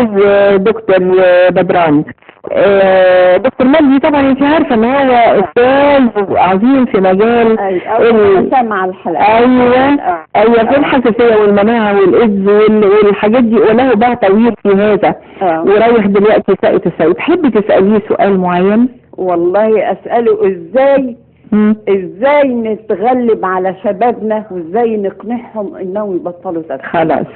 الاستاذ دكتور بدران. دكتور مجدي طبعا انت عارفه ان هو استاذ عظيم في مجال سمع الحلقة. ايوه في الحساسية والمناعة والايدز والحاجات دي، وله باع طويل في هذا. ورايح دلوقتي ساقية السيد. تحبي تساليه سؤال معين؟ والله اساله ازاي نتغلب على شبابنا وازاي نقنعهم انهم يبطلوا تدخين. خلاص.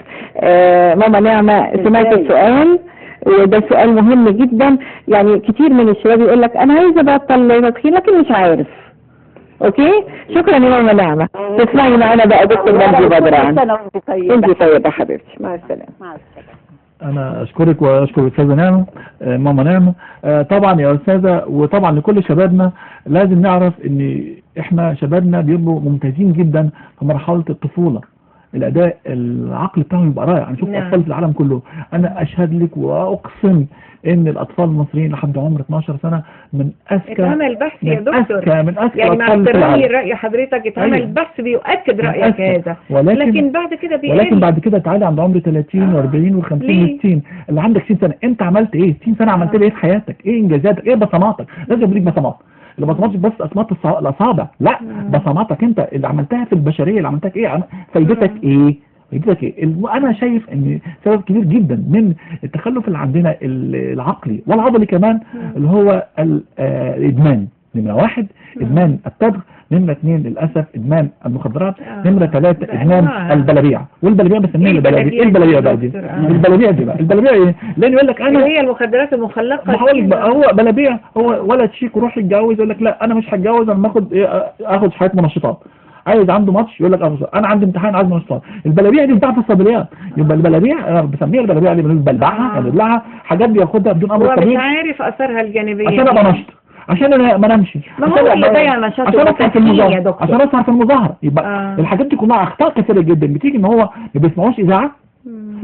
ماما نعمه سمعت السؤال، وده سؤال مهم جدا. يعني كتير من الشباب يقول لك انا عايزه ابطل تدخين لكن مش عارف. okay، شكرا يا ماما نعمه. تسمعي معانا بقى دكتور مجدي بدران. انت طيبة حبيبتي، مع السلامة. مع السلامة. انا اشكرك واشكر الاستاذة نعمه، ماما نعمه. طبعا يا استاذه، وطبعا لكل شبابنا، لازم نعرف ان احنا شبابنا بيبقوا ممتازين جدا في مرحلة الطفولة. الاداء العقل بتاعهم يبقى رائع. انا شفت اطفال في العالم كله، انا اشهد لك واقسم ان الاطفال المصريين لحد عمر 12 سنة من اذكى. اتعمل بحث يا دكتور، من اذكى يعني مع احترامي لراي حضرتك، اتعمل أيوة. بحث بيؤكد رايك هذا، ولكن بعد كده بيقل. ولكن بعد كده تعالى عند عمر 30 و40 و50 و60، اللي عندك 60 سنة انت عملت ايه؟ 60 سنة عملت ايه في حياتك؟ ايه انجازاتك؟ ايه بصماتك؟ لازم يبقى ليك بصمات. البصمات مش بس بصمات الاصابع، لا، بصماتك انت اللي عملتها في البشرية، اللي عملتها ايه، فايدتك ايه، فايدتك ايه. انا شايف ان سبب كبير جدا من التخلف اللي عندنا العقلي والعضلي كمان اللي هو الادمان. نمره 1 ادمان التبغ، نمره 2 للاسف ادمان المخدرات، نمره 3 ادمان البلابيع. والبلابيع بسميها البلابيع. ايه البلابيع بقى دي؟ البلابيع دي بقى البلابيع ايه؟ لان يقول لك انا هي المخدرات المخلقه. هقول لك بقى، هو بلابيع، هو ولد شيك وروح يتجوز، يقول لك لا انا مش هتجوز، انا اخد ايه، اخد حاجات منشطات. عايز عنده ماتش يقول لك انا عندي امتحان عايز منشطات. البلابيع دي بتاعت الصيدليات. يبقى البلابيع انا بسميها البلابيع اللي بنبلعها، يعني بنبلعها حاجات بياخدها بدون امر الطبيب، هو مش عارف اثرها الجانبية. عشان ابقى نشط، عشان انا ما نمشي، ما هو اللي ضيع نشاطه، عشان اسهر في المظاهرة، عشان اسهر في المظاهرة. يبقى الحاجات دي كلها اخطاء كثيرة جدا بتيجي ان هو ما بيسمعوش اذاعة،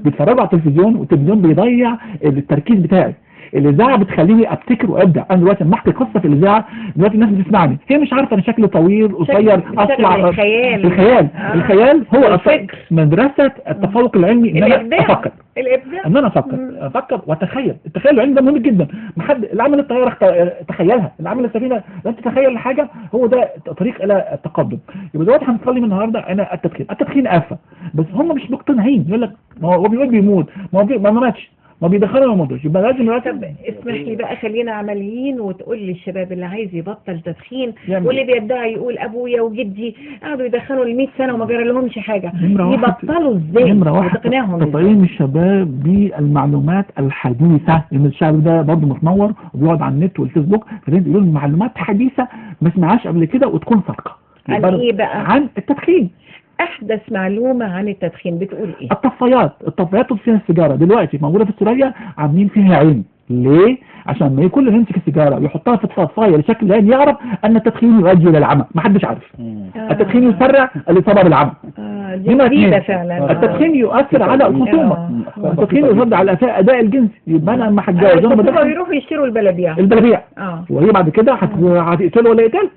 بيتفرجوا على التلفزيون، والتلفزيون بيضيع التركيز بتاعي. الاذاعة بتخليني ابتكر وابدع. انا دلوقتي لما احكي قصة في الاذاعة دلوقتي الناس بتسمعني، هي مش عارفه انا شكلي طويل قصير اطلع. الخيال، الخيال، الخيال هو مدرسه التفوق العلمي، ان انا افكر، الابداع، ان انا افكر واتخيل. التخيل العلمي ده مهم جدا. ما حد اللي عمل الطيارة تخيلها، اللي عمل السفينة لن تتخيل حاجة. هو ده طريق الى التقدم. يبقى دلوقتي هنتكلم النهارده انا التدخين، التدخين آفة، بس هم مش مقتنعين. يقول لك ما هو بيقول بيموت، ما هو ما ماتش، ما بيدخلوا ما ماتش. يبقى لازم دلوقتي. طب اسمح لي بقى، خلينا عمليين وتقول للشباب اللي عايز يبطل تدخين واللي بيدعي يقول ابويا وجدي قعدوا يدخنوا ل 100 سنة وما جرى لهمش حاجة، يبطلوا ازاي؟ نمره واحد تطعيم الشباب بالمعلومات الحديثة، لان الشعب ده برضه متنور وبيقعد على النت والفيسبوك، فلازم يقولوا معلومات حديثه ما سمعهاش قبل كده وتكون صادقة. عن ايه بقى؟ عن التدخين. احدث معلومة عن التدخين بتقول ايه؟ الطفايات، الطفايات تطفي السيجارة دلوقتي موجودة في السورية، عاملين فيها عين. ليه؟ عشان ما كل اللي يمسك السيجارة ويحطها في الطفايه لشكل العين يعرف ان التدخين يؤدي الى العمى. ما حدش عارف. التدخين يسرع الاصابة بالعمى. دي جديدة فعلا. التدخين يؤثر على الخصومة، التدخين يؤثر على الاداء الجنسي. يبقى انا لما هتجوز يروحوا يشتروا البلابيع، البلابيع وهي بعد كده هتقتله ولا يقتله.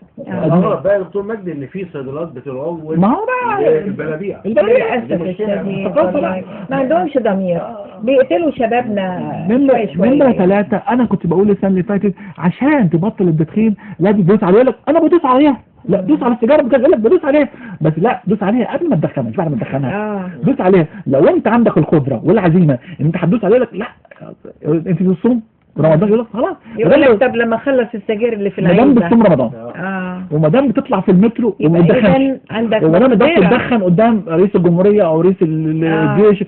بقى يا دكتور مجدي ان في صيدلات بتروج، ما هو بقى البلابيع، البلابيع للاسف الشديد ما عندهمش ضمير، بيقتلوا شبابنا. نمرة 3 انا كنت بقول السنة اللي فاتت عشان تبطل التدخين لازم تدوس عليها. لك انا بدوس عليها، لا دوس على السيجارة، بتقول لك بدوس عليها، بس لا دوس عليها قبل ما تدخنها، مش بعد ما تدخنها. دوس عليها لو انت عندك القدرة والعزيمة ان انت هتدوس عليها. لك لا انت بتصوم رمضان، يقول لك خلاص، يقول لك طب لما اخلص السجاير اللي في العين، ما دام بتصوم رمضان وما دام بتطلع في المترو وما تدخنش، وما دام بتدخن قدام رئيس الجمهورية او رئيس الجيش،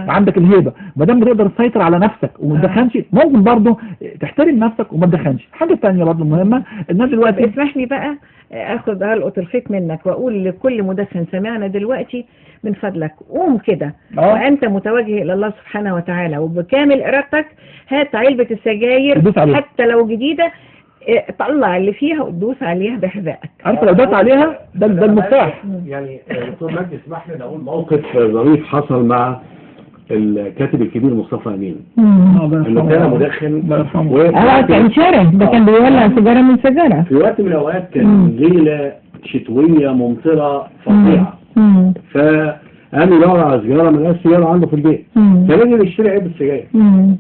عندك الهيبة، ما دام بتقدر تسيطر على نفسك وما تدخنش، ممكن برضه تحترم نفسك وما تدخنش. الحاجة الثانية برضه مهمة الناس دلوقتي، اسمح لي بقى اخد هلقط الخيط منك واقول لكل مدخن سمعنا دلوقتي، من فضلك قوم كده وانت متوجه الى الله سبحانه وتعالى وبكامل ارادتك، هات علبة السجاير حتى لو جديدة، طلع اللي فيها وتدوس عليها بحذائك. عارف لو دوست عليها ده المفتاح. يعني دكتور مجدي اسمح لي اقول موقف ظريف حصل مع الكاتب الكبير مصطفى امين، انه كان مدخن كان شارع ده، كان بيولع سيجارة من سيجارة. في وقت من الاوقات كان ليلة شتوية ممطره فظيعة، قام يدور على سيجارة ما لقاش سيجارة عنده في البيت، فنزل يشتري علبة سجاير،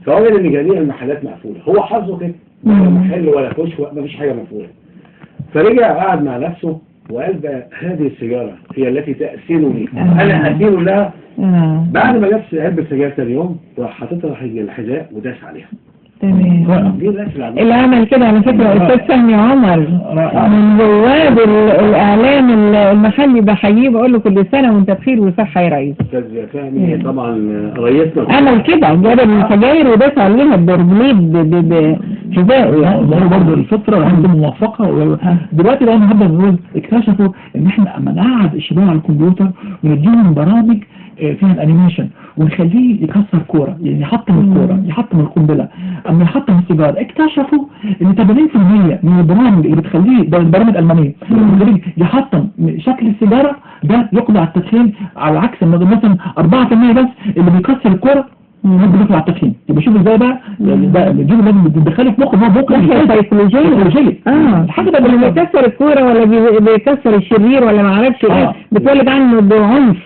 فوجد ان جميع المحلات مقفولة، هو حظه كده ولا محل ولا كشك ما فيش حاجة مقفولة. فرجع قعد مع نفسه وقال بقى هذه السيجارة هي التي تأسرني، انا اسير لها. بعد ما جاب علبة سجاير ثاني يوم راح حاططها الحذاء وداس عليها. تمام. اللي عمل كده على فكرة أستاذ فهمي عمر من رواد الإعلام المحلي، بحييه بقول له كل سنة وأنت بخير وصحة يا ريس. أستاذ فهمي طبعا رئيسنا عمل كده، جاب السجاير وداس عليها برجليه بحذائه يعني. ده برضه الفطرة عنده موافقة. دلوقتي بقى النهارده بنقول اكتشفوا إن احنا أما نقعد الشباب على الكمبيوتر ونديهم برامج فيها ال animation ونخليه يكسر كورة، يعني يحطم الكورة، يحطم القنبلة، اما يحطم السيجار. اكتشفوا ان 80% من البرامج اللي بتخليه، ده البرامج الالمانية، بتخليه يحطم شكل السيجارة ده يقضي على التدخين، على عكس مثلا 4% بس اللي بيكسر الكورة ممكن يطلع التدخين. يبقى شوف ازاي بقى ده الجيل لازم بتدخله في مخه ان هو بكره سيكولوجية. الحاجة ده اللي بيكسر الكورة ولا بيكسر الشرير ولا ما اعرفش ايه، بتولد عنه بعنف،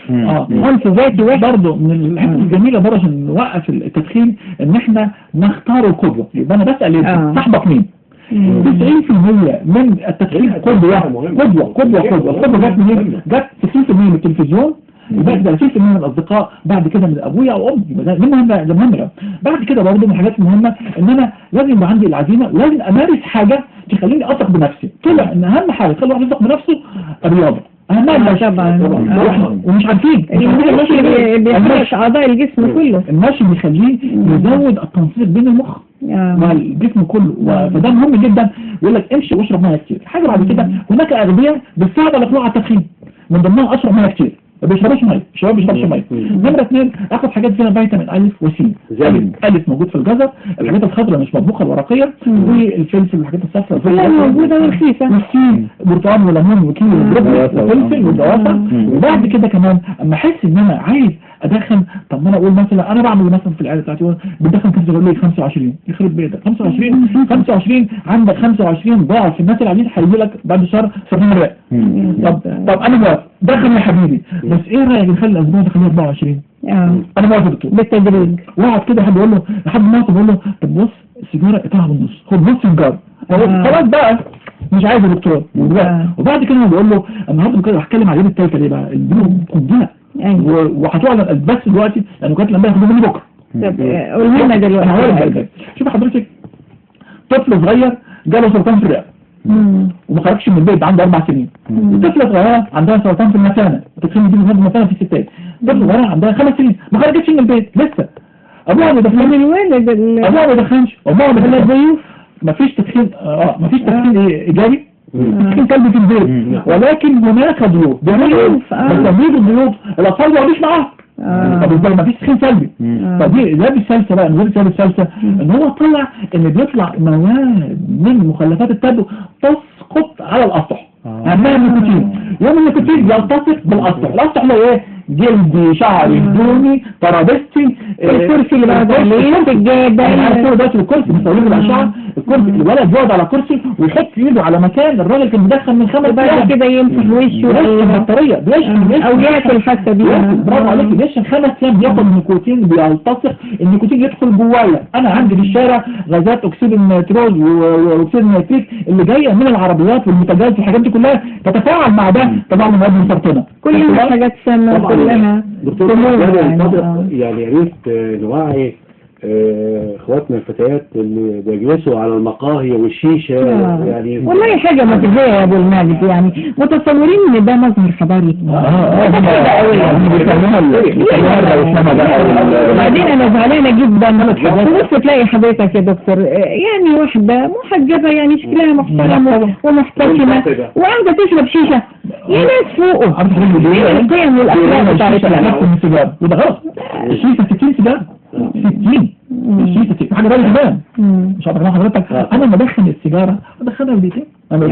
عنف ذاتي واحد. برضه من الحتة الجميلة برضه عشان نوقف التدخين ان احنا نختار القدوة. يبقى انا بسال صاحبك مين؟ 90% من التدخين قدوة قدوة قدوة قدوة. القدوة جت منين؟ جت 90% من التلفزيون، يبقى 30% من الاصدقاء، بعد كده من ابويا او امي. ده مهم، ده مهم. بعد كده برضه من الحاجات المهمة ان انا لازم يبقى عندي العزيمة، ولازم امارس حاجة تخليني اثق بنفسي. طلع ان اهم حاجة تخلي الواحد يثق بنفسه الرياضة. اهم طبعا. ومش عارفين المشي بيحرك اعضاء الجسم كله، المشي بيخليه يزود التنسيق بين المخ مع الجسم كله، فده مهم جدا. يقول لك امشي واشرب مية كتير. حاجة بعد كده هناك اغذيه بتساعد على الاقلاع على التدخين، من ضمنها اشرب مية كتير، ما بيشربش مية، الشباب ما بيشربش مية. نمره 2 اخد حاجات فيها فيتامين الف وسي. الف موجود في الجزر، الحاجات الخضراء مش مطبوخه الورقية، والفلفل والحاجات الصفراء كلها موجودة ورخيصه، والسي برتقال وليمون وكيوي وبروكلي وفلفل والجوافه. وبعد كده كمان اما احس ان انا عايز ادخن، طب ما انا اقول مثلا انا بعمل مثلا في العيادة بتاعتي بتدخن كام سيجارة؟ ليه 25؟ يخرب بيتك 25 25 عندك 25 ضعف الناس اللي قاعدين هيجي لك بعد شهر سرطان الرئة. طب انا موافق دخل يا حبيبي، بس ايه رايك نخلي الاسبوع ده خليه 24؟ انا موافق دكتور بالتدريج. واقعد كده حد يقول له لحد ما بقول له طب بص السيجارة اقطعها بالنص، خد نص سيجارة. خلاص بقى مش عايز يا دكتور. وبعد كده بقول له النهارده كده هتكلم على اليوم الثالث ليه بقى؟ البنوك قنبلة وهتعلن بس دلوقتي لانه كانت الانبياء هياخدوه مني بكره. طب قول لنا دلوقتي. شوف حضرتك طفل صغير جاله سرطان في الرئة وما خرجش من البيت، عنده 4 سنين. وطفله صغيرة عندها سرطان في المثانه، التدخين دي في المثانه في الستات. طفله صغيرة عندها 5 سنين ما خرجتش من البيت لسه، ابوها ما بيدخنش، ابوها ما بيدخنش، امها ما بتدخنش، مفيش تدخين. مفيش تدخين ايجابي، تدخين سلبي في البيت، ولكن هناك ضيوف بيعملوا ايه؟ بس الضيوف الاطفال ما بيقعدوش معاهم. طب ازاي مفيش تدخين سلبي؟ طب ده بالسلسه بقى، نقول سبب السلسه ان هو طلع ان بيطلع مواد من مخلفات التبغ تسقط على الاسطح، اهمها النيكوتين. يوم النيكوتين يلتصق بالاسطح، الاسطح اللي ايه؟ جلدي، شعري، هدومي، ترابيزتي، الكرسي اللي بقعد عليه، السجادة. انا عارف دلوقتي الكرسي بيصوروا الاشعة، الكرسي الولد يقعد على كرسي ويحط ايده على مكان الراجل كان مدخن من 5 ايام، بعد كده يمسح وشه البطارية، بيشحن او ياكل حتى بيها. برافو عليك، بيشحن 5 ايام بياخد النيكوتين، بيلتصق النيكوتين يدخل جوايا. انا عندي في الشارع غازات اكسيد النيتروز واكسيد النيتريك اللي جاية من العربيات والمنتجات والحاجات دي كلها تتفاعل مع ده، طبعا مواد مسرطنه، كل الحاجات سامة كلها. دكتور يعني يا ريت نوعي اخواتنا الفتيات اللي بيجلسوا على المقاهي والشيشه. يعني والله حاجة متضايقة يا ابو المجد، يعني متصورين ان ده مظهر حضاري. وبعدين انا زعلانة جدا، تبص تلاقي حضرتك يا دكتور يعني واحدة محجبة يعني شكلها محترم ومحتشمه وقاعدة تشرب شيشة، يا ناس فوقه القيم والاخلاق بتاعتنا. وده غلط. الشيشة 60 سيجارة، 60 الشيشة حاجة بالي كمان. مش عارف حضرتك انا لما ادخن السيجارة ادخنها بدقيقتين. انا